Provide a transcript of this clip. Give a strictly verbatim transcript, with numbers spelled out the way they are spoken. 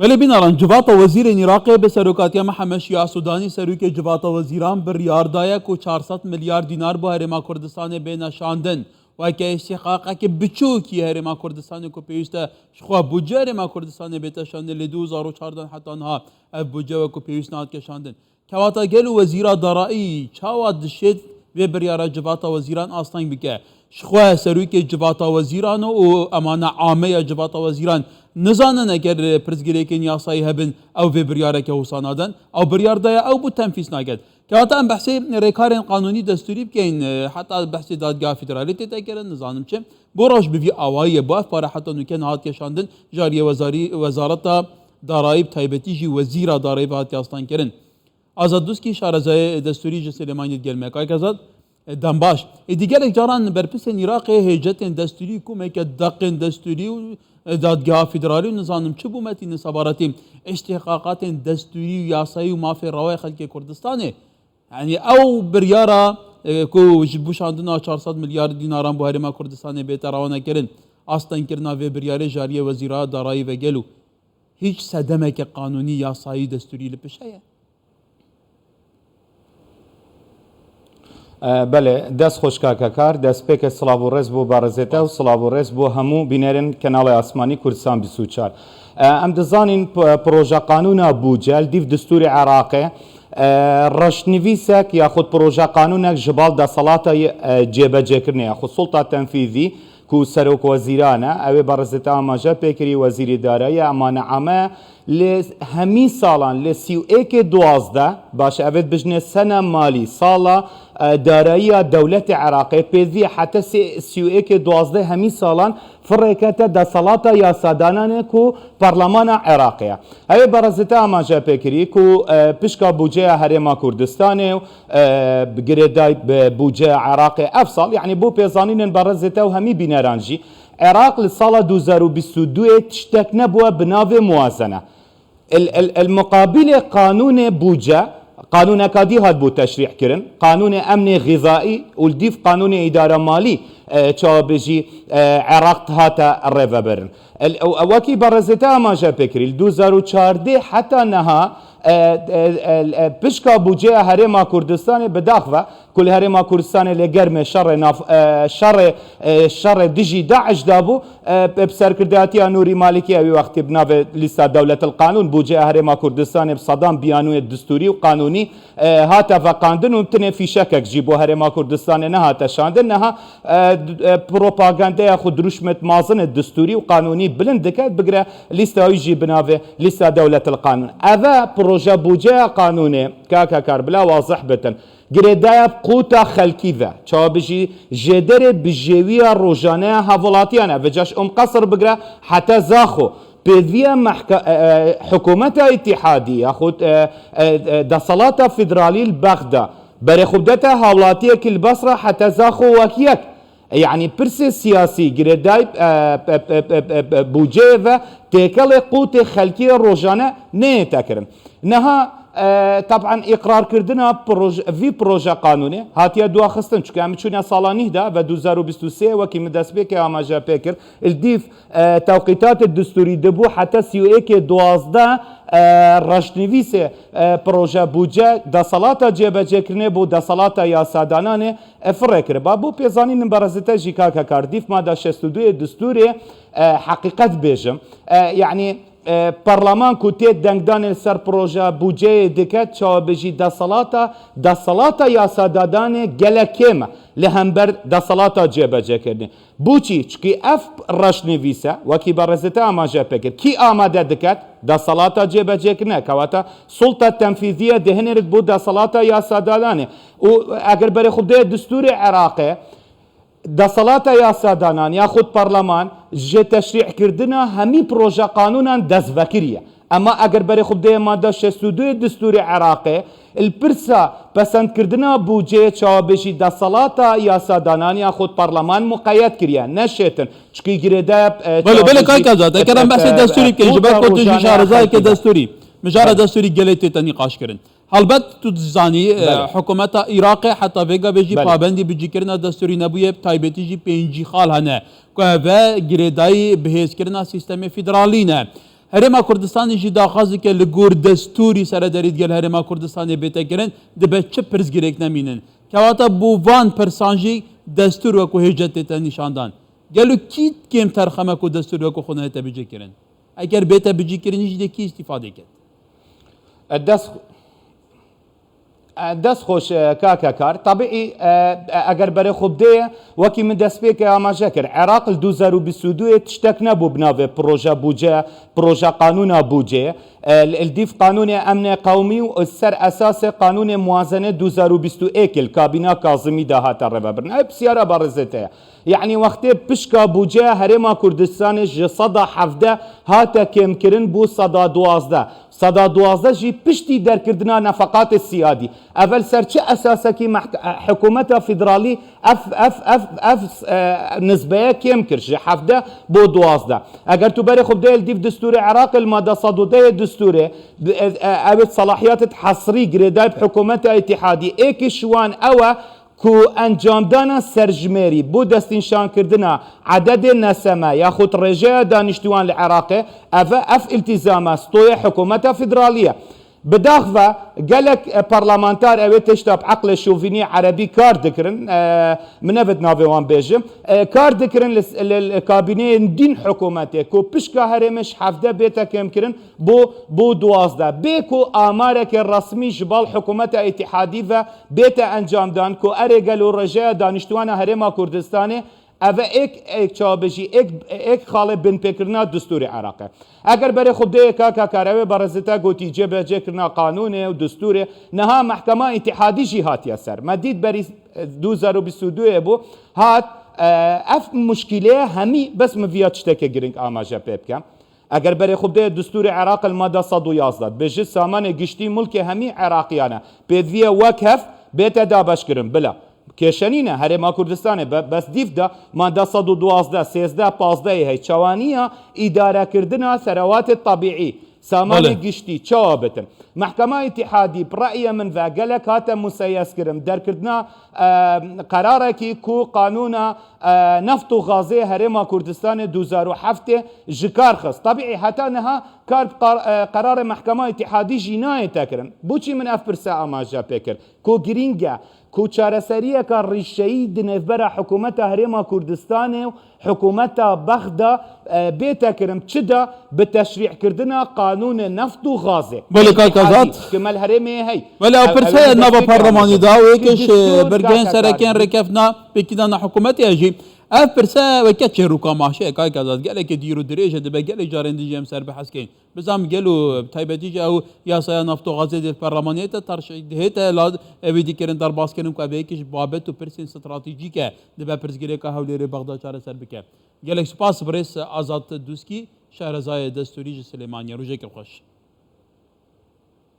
Belê bînaran, Civata Wezîrên Iraqê bi serokatiya Mihemed Şiya Sudanî, serokê Civata Wezîran, biryar daye ku çar sed milyar dînar bo Herêma Kurdistanê bêne şandin. Weke îstîhqaqekî biçûkî Herêma Kurdistanê ku pêwîst e ji xwe budce Herêma Kurdistanê bête şandin, lê du hezar û çardeh heta niha ev budce wekû pêwîst nehatiye şandin. Kewata gelo Wezîra Darayî çawa dişêt vê biryara Civata Wezîran asteng bike? Ji xwe serokê Civata Wezîran û emana ame ya Civata Wezîran nizanin eger pirsgirêkên yasayî hebin ew vê biryareke wisa nadin. Ew biryar daye ew bû tenfîz naket. Kewata em behsê rêkarên qanûnî destûrî bikeyn, heta behsê Dadgeha Federalî tête kirin, nizanim çi. Bo roj bi vî awayî ye, bo ev pare heta nûke nehatiye şandin, ji aliyê wezarî-, Wezareta Darayî, bi taybetî jî Wezîra Darayî ve hatiye astengkirin. Azad Duskî, şarezayê destûrî ji Silêmaniyê digel me. Kayk Azad, e, dem baş. Êdî gelek caran berpirsên Iraqê hêcetên destûrî, komeke deqên destûrî û, e, Dadgeha Federalî û nizanim çi bû metînin sebaretî îstîhqaqatên destûrî û yasayî û mafê rewaya xelkê Kurdistanê. Yanî ew biryara, e, ku ji bo şandina çar sed milyar dînaran bo Herêma Kurdistanê bête rewanekirin, astengkirina vê biryarê ji aliyê Wezîra Darayî ve gelo hîç sedemeke qanûnî, yasayî, destûrî li pişt heye? E, belê, dest xweş kake Kar, destpêkê silav û rêz bo berêzê te û silav û rêz bo hemû bînerên Kenalê Asmanî Kurdistan bîst û çar. E, em dizanîn p-, proje qanûna bûce li dîv destûrê Iraqê, e, reşnivîsek yaxud proje qanûnek ji bal desalata, e, cêbecêkirinê yaxud sulta tenfîzî ku serokwezîran e, ew ê berêzê te amaje pê kirî, wezîrê darayî, emane ame, lê hemî salan, lê sî û êkê duwazdeh, baş e, ev ê dibijnê sena malî, sala, e, darayiya dewletê Iraqê, pêdivî heta sê-, sî û êkê duwazdeh hemî salan firê kete desalata yasadananê ku parlemana Iraqê ye. Ew ê berêzê te amaje pê kirî ku, e, pişka bûceya Herêma Kurdistanê û e, bi girêdayî bi bûceya Iraqê ev sal, yanî bo pêzanînên berêzê te û hemî bîneran jî, Iraq li sala du hezar û bîst û duyê tiştek nebûye bi navê muwazene. El, el, el muqabilê qanûnê bûce, qanûneka dî hatibû teşrîh kirin, qanûnê emnê xîzayî û li dîv qanûnê îdara malî, e, çawa bêjî, e, Iraq hate rêvebirin. El, ew, ew wekî berêzê te amaje pê kirî, li du hezar û çardeh heta niha, e, e, e, e, pişka bûceya Herêma Kurdistanê bi dax ve, ku li Herêma Kurdistanê lê germê şerê nav-, e, şerê, e, şerê dijî DAIŞ de bû, e, bi serkirdatiya Nûrî Malikî, ew wextî bi navê lîsta Dewletil Qanûn, bûceya Herêma Kurdistanê bi sedan biyanûyê distûrî û qanûnî, e, hate veqandin û tinê fîşekek jî bo Herêma Kurdistanê nehate şandin. Niha, e, d-, e, propagandeya xwe dirûşmêt mezin ê distûrî û qanûnî bilind dike, bigire lîsta wî jî bi navê lîsta Dewletil Qanûn. Ev e proje bûceya qanûnê, kaka Kar, bila wazih bitin. Girêdayî bi quta xelkî ve, çawa bijî jêderê bijêwiya rojane ya hevwelatiyan e. Vêca ji Umqesir bigire heta Zaxo. Pêdiviya mehke-, e, e, hikûmeta îtîhadî yaxud, e, e, e, desalata federalî li Bexda. Berê xwe bidete hawlatiyekî li Basra heta Zaxo wek yek. E, yanî pirsê siyasî girêdayî, e, e, e, e, e, e, bûceyê ve têkelê qûtê xelkê rojane neyête kirin. Niha, e, teb'en îqrarkirina proj-, vî proje qanûnê hatiye duaxistin, çunke em çûne sala nîh de ve du hezar û bîst û sê wekî min destpêkê amaje pê kir, li dîv, e, tewqîtatê distûrî dibû heta sî û êkê duwazdeh, e, reşnivîsê, e, proje bûce, desalata cêbecêkirinê bo desalata yasadananê, e, firê kiriba. Bo pêzanînin berezî te jî kake Kar, dîv mada şêst û duyê distûrê, e, heqîqet bêjim. E, yanî, e, Parleman ku tê dengdanê li ser projeya bûceyê dike, çawa bijî desalata, desalata yasadadanê gelek kêm e li hember desalata cêbecêkirinê. Bo çî? Çikî ev reşnivîs e, wekî berezî te amaje pê kir. Kî amade diket? Desalata cêbecêkirine. Kewata sulta tenfîziye dihênêrit bo desalata yasadadanê. Û eger berê xwe bidê distûrê Iraqê, desalata yasadanan yaxud parleman ji teşrî'kirina hemî proje qanûnan dest vekiriye. Ema eger berê xwe bidê mada şêst û duyê distûrê Iraqê, li pirsa pesendkirina bûceyê çawabêjî desalata yasadanan yaxud parleman muqeyyed kiriye, neşêtin. Çikî girêdayî, e, Belê, belê, çawabêjî, kayka Zad, e, eker em behsê e, destûrî bikin, ji ber ku tu jî şarezayekê destûrî, mijara destûrî gelê tê te nîqaş kirin. Helbet tu dizanî, e, Belê. Hikûmeta Iraqê heta vêga vê jî Belê. pabendî bicîkirina destûrî nebûye, bi taybetî jî pêncî xal hene ku ev e girêdayî bihêzkirina sîstemê federalî ne. Herêma Kurdistanê jî daxwaz dike li gor destûrî serederî digel Herêma Kurdistanê bête kirin, dibe çi pirsgirêk nemînin. Kewata bo van pirsan jî destûr wekû hêja tête nîşandan. Gelo kî kêm terxeme ku destûr wekû xwe nehête bicihkirin? Eger bête bicihkirinî jî de kî îstîfadê ket? E, dest, e, dest xweş, e, kake Kar. Tabîî, e, e, eger berê xwe bidê, wekî min destpêkê amaje kir. Iraq li du hezar û bîst û duyê tiştek nebû bi navê proje bûce, proje qanûna bûcê. E, li, li dîv qanûnê emnê qewmî û ser esasê qanûnê muwazenê du hezar û bîst û êkê li kabîna Kazimî de hate rêvebirin. Ev pisyara berêzê te ye. Yanî wextê pişka bûceya Herêma Kurdistanê ji seda hevdeh hate kêmkirin bû seda duwazdeh. Seda duwazdeh jî piştî derkirina nefeqatê siyadî. Ev li ser çi esasekî mehk-, e, hikûmeta federalî ev, ev, ev, ev, e, nisbeye kêm kir ji hevdeh bo duwazdeh? Eger tu berê xwe bideyê li dîv destûrê Iraqê, li mada sed û dehê destûrê, bi-, e, e, ew ê selahiyatê hesrî girêdayî bi hikûmeta îtîhadî. Êkî ji wan ew e ku encamdana serjimêrî bo destnîşankirina ededê neseme yaxud rêjeya daniştûwan li Iraqê, ev e, ev îltîzama stoyê hikûmeta federalî ye. Bidaxve gelek, e, parlamenter ew ê tişta bi eqlê şovînî erebî kar dikirin, e, min nevêt navê wan bêjim, e, kar dikirin li, li, li kabîneyên dîn hikûmetê ku pişka herêmê ji hevdeh bête kêmkirin bo, bo duwazdeh. Bê ku amareke resmî ji bal hikûmeta îtîhadî ve bête encamdan ku erê gelo rêjeya daniştûwana Herêma Kurdistanê, ev e êk, êk çawa bêjî, êk, êk xalê binpêkirina destûrê Iraqê. Eger berê xwe bidê kaka Kar, ew ê berêzê te gotî cêbecêkirina qanûnê û destûrê, niha mehkema îtîhadî jî hatiye ser. Me dît berî, e, du hezar û bîst û duyê bû, hat, e, ev muşkîleye hemî, bes min viya tiştekê girîng amaje pê bikim. Eger berê xwe bidê destûrê Iraqê li mada sed û yazdeh, dibêje samanê giştî mulkê hemî Iraqiyan e. Pêdivî ye wek hev bête dabeşkirin. Bila. Kêşe nîne, Herêma Kurdistanê be-, bes dîv de mada sed û duwazdeh, sêzdeh, pazdehê hey. Çawaniya îdarekirina serewatê tebîî, samanê Belê. giştî çawa bitin? Mehkema Îtîhadî bi re'yê min ve gelek hate museyes kirin. Derkirina, e, qerarekî ku qanûna, e, neft û gazê Herêma Kurdistanê du hezar û heftê ji kar xist. Tebîî heta niha kar bi qar-, e, qerarê Mehkema Îtîhadî jî nayê te kirin. Boçî min ev pirse amaje pê kir? Ku girîng e ku çareseriyeka rîşeyî di nêvbera hikûmeta Herêma Kurdistanê û hikûmeta Bexda, e, bête kirin, çi de bi teşrî'kirina qanûnê neft û gazê. Belê, kak Azad. Îtîhadî, ki me li herêmê hey. Belê, ew Ev, pirse ew ye nava destpêkê parlemanî amaje. de, û yek Ki ji destûr bergehên kaka serekên Kar- rêkeftina pêkîdana hikûmetê ye jî. Ev pirse weke çêrûka maşe ye, kak Azad. Gelekê dîr û dirêj e, dibe gelek carên din jî em ser biheskeyin. Bizam gelo bi taybetî jî ew yasaya naftoxazê dê parlemaniyê te tarşî dihête la evî dîkirin derbas kirin ku ev yekî ji babet û pirsên stratejîk e, dibe pirsgirêka Hewlêrê Bexda çareser bike. Gelek spas birêz Azad Dûskî, şahrezayê destûrî ji Silêmaniyê. Rojekê xweş.